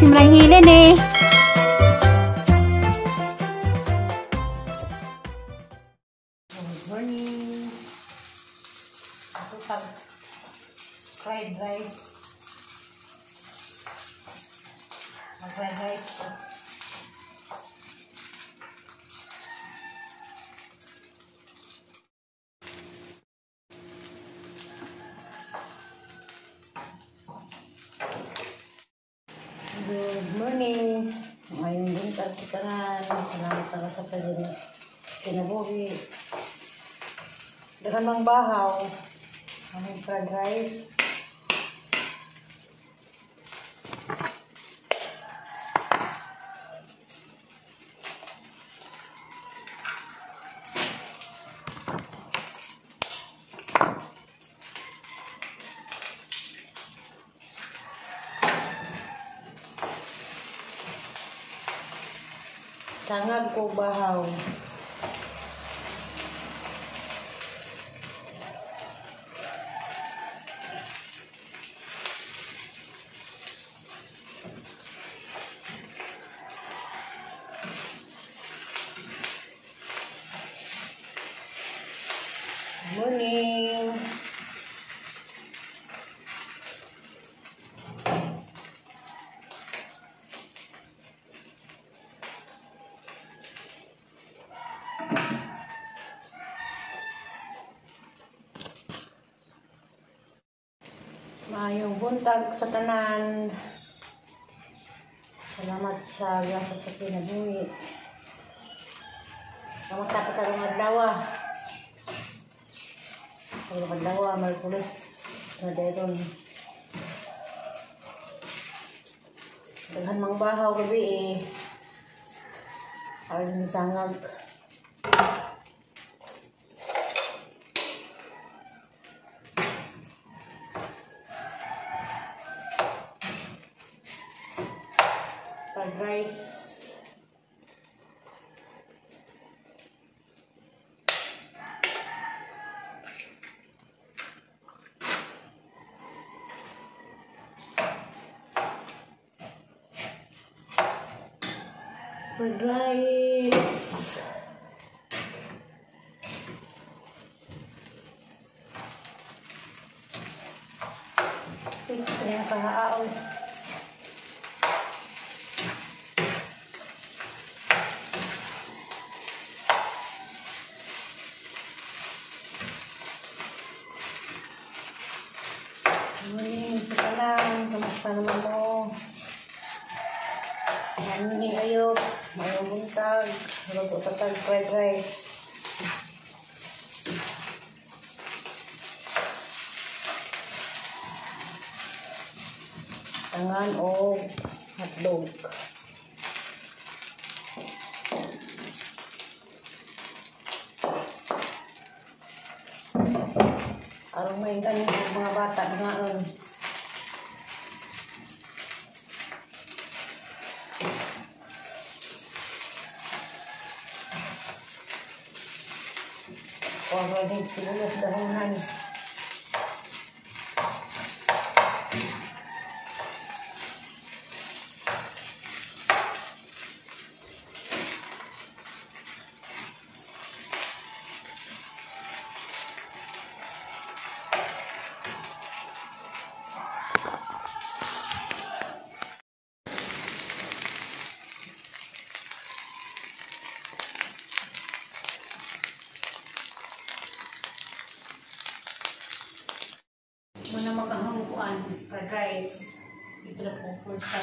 Simrang hilin eh. Good morning. Ako tag fried rice. Mag-fried rice ko. Good morning. Ngayong buntag sa tanan. Salamat ka sa pagin kinabuhi. Daghan mang bahaw. Aming fried rice. Sangag ko bahaw. Morning. Maayong buntag sa tanan. Salamat sa grasa sa kinabuhi. Kamusta ka karong adlaw? Karong adlaw, Markules na dayon. Daghan mang bahaw gabi eh. Aron misangag. Fried rice. Fried rice. Ito na pahaon. Morning sa tanan, kamusta naman mo? Morning ayok, mayong buntag, luto sa tag fried rice. Tangan o hotdog. Aron may ganin mga bata ngaon. Kuha din sibuyas dahonan. Muna magahangkuan fried rice. Dito na po pulsa.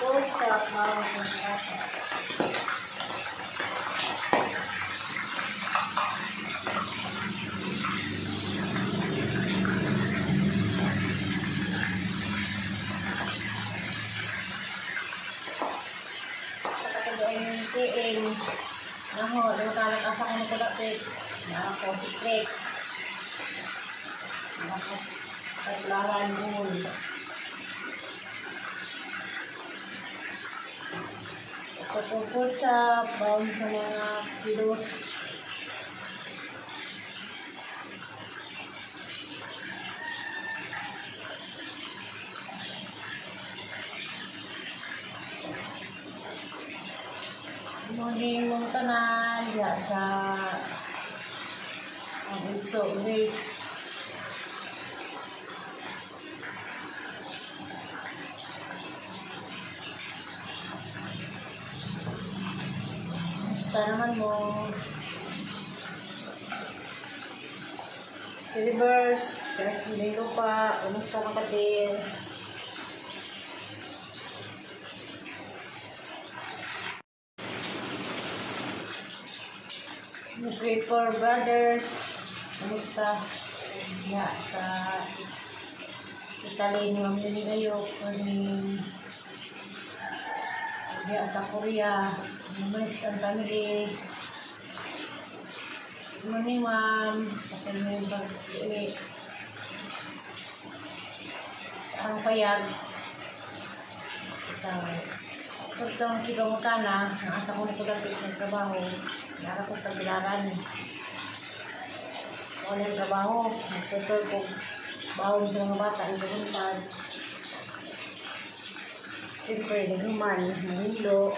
Pulsa bawang pulsa. Naho, lutalak asa ko nagkadapit. Nako, secret. Nako, taglaran bull. ko pork chop, baon sa mga kilos. Morning mga tanan, diya sa ang Igso Grace. Kumusta naman mo? Universe, guys, linggo pa. Kumusta ka din? Creeper Brothers, kumusta? Ya, sa Italy ni Ma'am Lily Ayok, ni ya, sa Korea, Miss and family. Good morning, ma'am. Sa kanyang pag-uwi. Ang payag. Sa pagtong si Kamutana, nasa ko na pagkapit ng trabaho. Nara ko sa bilaran. Wala yung trabaho. Nagtutur ko bawon sa mga bata. Ang gabuntad. Siyempre, naghuman, nahilo.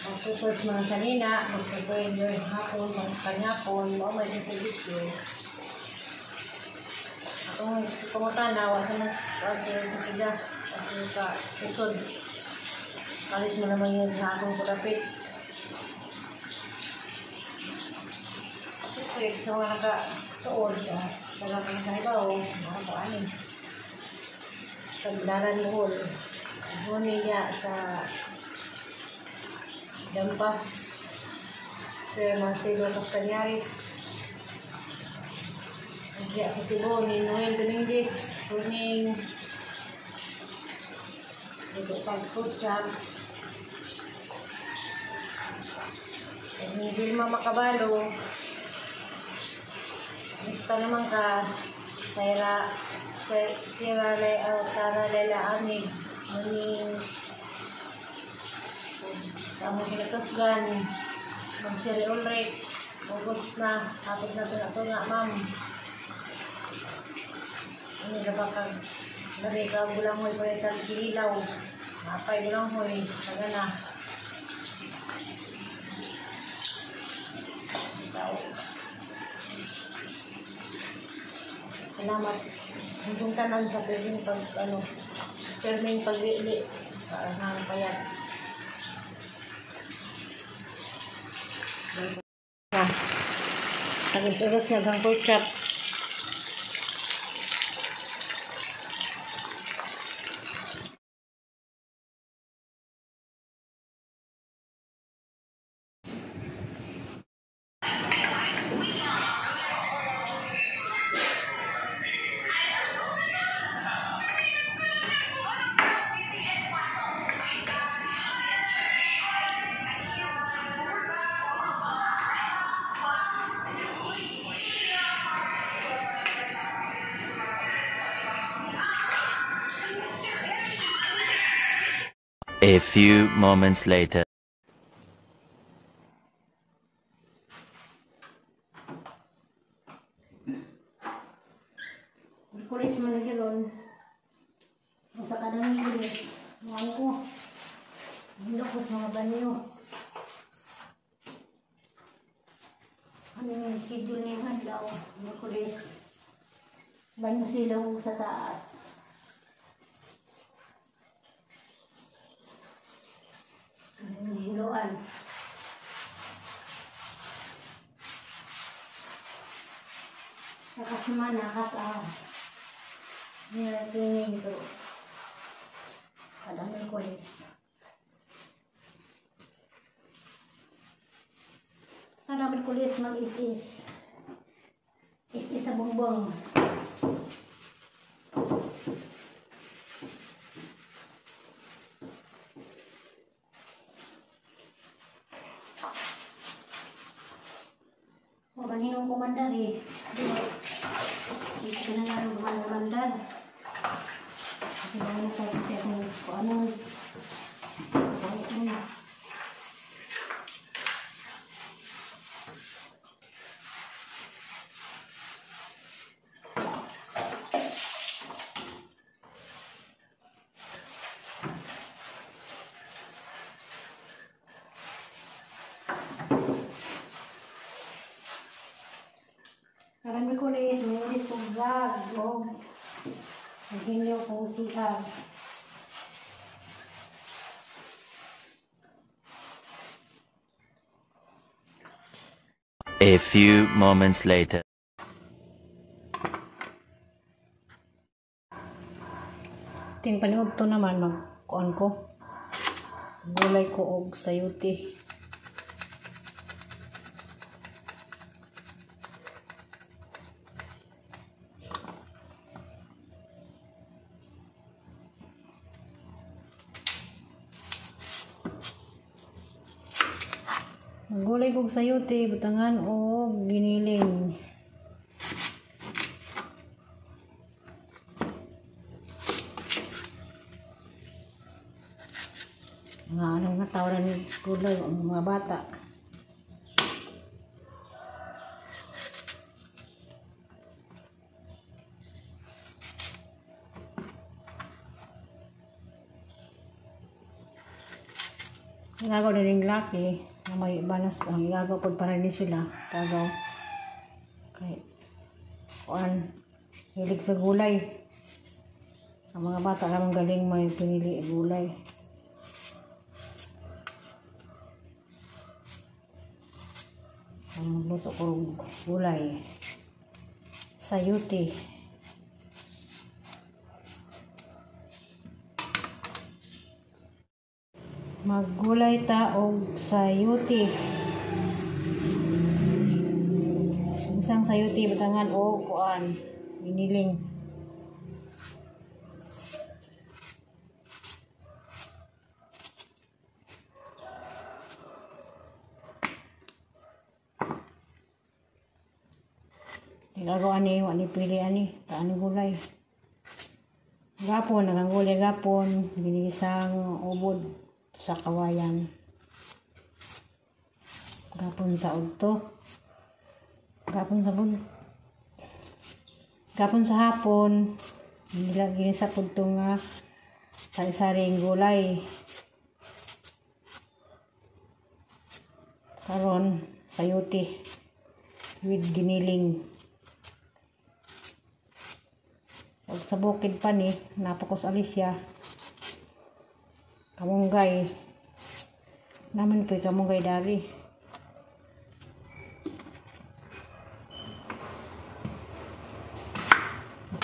Magtutur sa mga sanina. Magtutur yung hapon, sa kanyapon. Mao may servisyo. Akong pangutana, wala sa mga sa sa usod. Kalit mo naman yun sa akong pagkapit. Siyempre, sa mga nakatuod, sa mga sa ibaw, mga kuanin. Sa bilaran ni Hall. Huni niya sa Dampas, Sir Marcelo Castañares. Nagya sa Cebu ni Noel Dominguez, Tuning, dito pag-food shop. Ni Vilma Makabalo, gusto naman ka, Sarah, Sierra Sara Lela Amig, Muning, sa among kinatusgan, Ma'am Sherry Ulrich, August na, hapos na tunga-tunga, ma'am. Ano na ba kag, dali ka bulanghoy pa sa kililaw, mapay bulanghoy, taga na. Salamat. Hanggang tanan sa pwedeng pag, ano, perming pag-ili para na payat. Tagos-uros na gang pork chop. A few moments later. Kulis man lagi ron. Basta ka nang kulis. Mga ko. Hindi ko sa mga banyo. Ano yung schedule niya yung adlaw? Kulis. Banyo sila sa taas. Hiloan. Nakasimana kas nila tingin pero kadang kulis. Kadang kulis mag-is-is. Is-is sa bongbong. Kaninong kumandar eh. Dito ka na nga kumandar. Vlog og continue ko siya. A few moments later. Ting paniud to naman magkuan ko. Gulay ko og sayuti. Gulay kog sayuti butangan og giniling. Mga anong nga tawaran gulay ang mga bata. Igagaw din yung laki na may banas ang igagaw po para ni sila tagaw kay kuan hilig sa gulay. Ang mga bata lamang galing may pinili gulay. Ang luto ko gulay sayuti. Maggulay ta og sayuti. Isang sayuti butangan og kuan giniling. Igagaw ani wa ni pili ani ta ani gulay. Gapon nagang gulay gapon ginisang ubod sa kawayan. Gapon sa udto. Gapon sa bud. Gapon sa hapon ginisa pud to nga sari-saring gulay. Karon sayuti with giniling. Og sa bukid pa ni napakos Alicia. Kamunggay. Naman po'y kamunggay dari.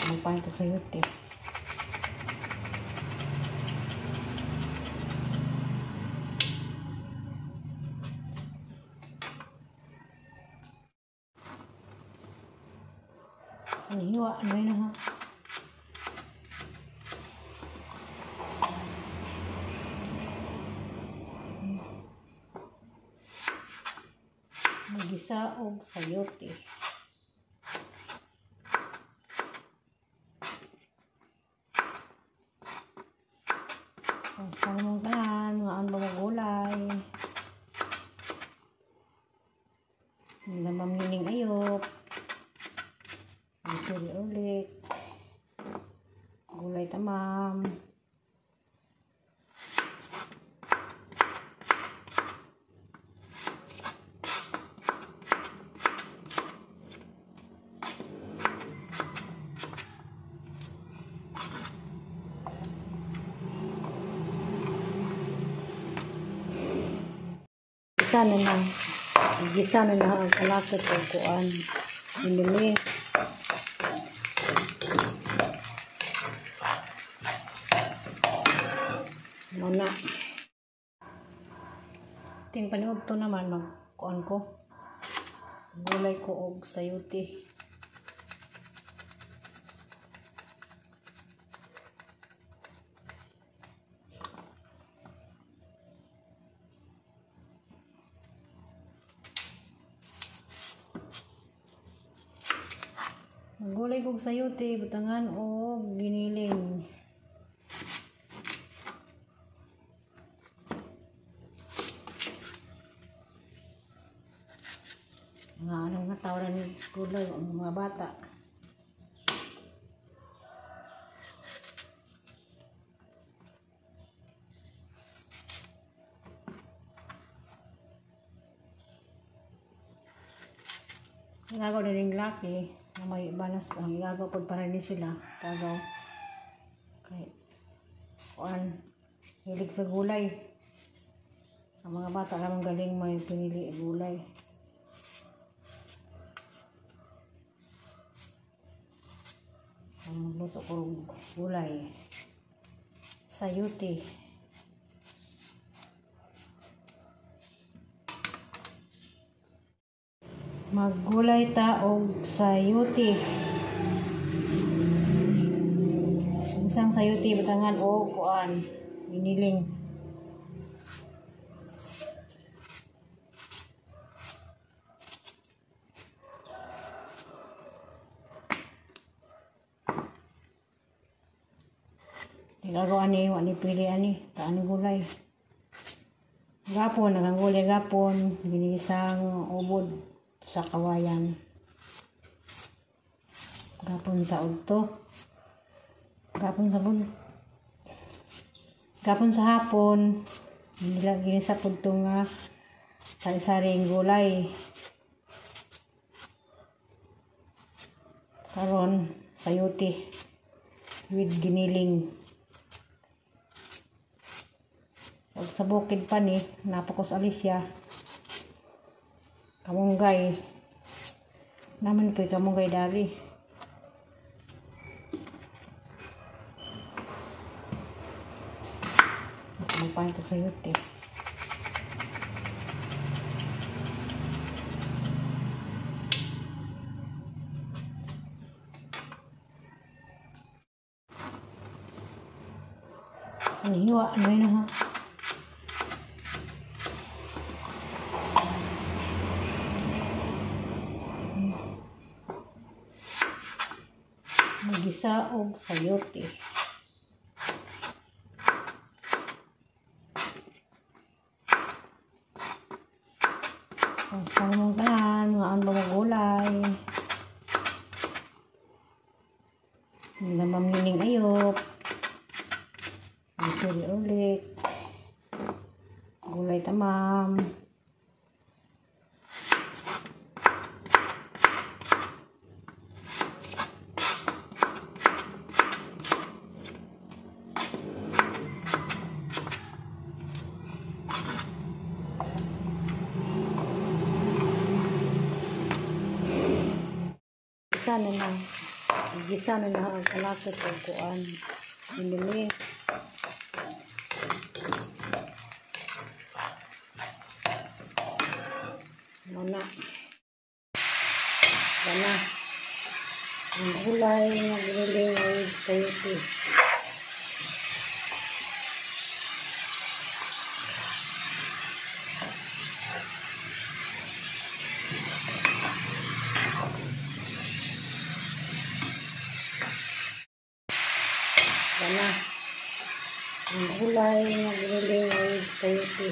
Magpahinto sa yute. Ano hiwa? Ano yun ha? Magisa og sayote. Ang mong tanan, mga ano mga gulay. Nila mamining ayop. Dito ulit. Gulay tamam. Gisa na na. Gisa na na ang kalakot o kuan. Inumi. Muna. Ting paniud to naman magkuan ko. Gulay ko og sayuti. Gulay kog sayote butangan og giniling. Mga anong nga tawaran gulay ang mga bata. Igagaw din yung laki. May banas ang igagaw pod para ni sila. Tagaw. Kay kuan, hilig sa gulay. Ang mga bata naman galing may pinili gulay. Ang luto ko gulay. Sayuti. Maggulay ta og sayuti. Isang sayuti batangan o kuan giniling. Nagawa ani wa ni pili ani taan gulay. Gapon nagang gulay gapon ginisang ubod sa kawayan. Gapon sa udto. Gapon sa bud. Gapon sa hapon nila ginisa pud to nga sari-saring gulay. Karon sayuti with giniling. Og sa bukid pa ni napakos Alicia. Kamunggay. Naman po'y kamunggay dari. Magpahintok sa yute. Ano hiwa? Ano yun ha? Magisa og sayote. Ang mong tanan, mga ang mga gulay. Nila mamining ayop. Ito ulit. Gulay tamam. Gisa na na. Gisa na na ang kalakot og kuan. Inumi. Mana. Mana. Ang gulay nga giniling with sayote. Mana. Ang gulay nga giniling with sayote.